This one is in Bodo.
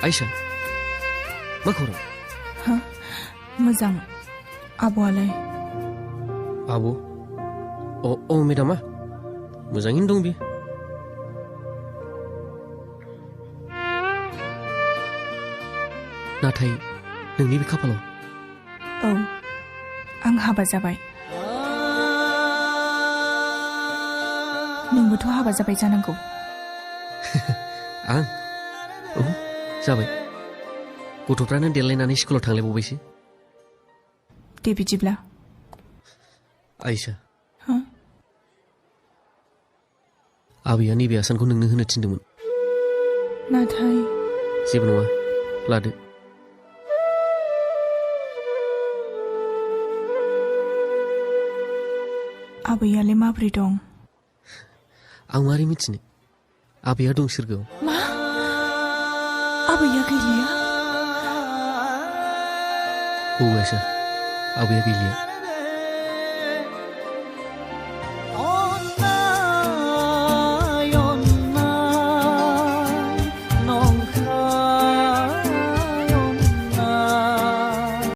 आयशा मा खौरां? हा मोजां आब'आलाय? आब' अ मेडामा मोजाङैनो दं बियो। नाथाय नोंनि बे खाफालाव औ आं हाबा जाबाय। नोंबोथ' हाबा जाबाय जानांगौ। आं औ जाबाय। गथ'फ्रानो देलायनानै स्कुलाव थांलायबावबायसो। दे बिदिब्ला आयशा हा आबैया नैबे आसानखौ नोंनो होनो थिनदोंमोन। नाथाय जेबो नङा लादो। आबैयालाय माबोरै दं? आं मारै मिथिनो? आबैया दं सोरगोआव। मा आबैया गैलिया? औ आयशा आबैया गैलिया।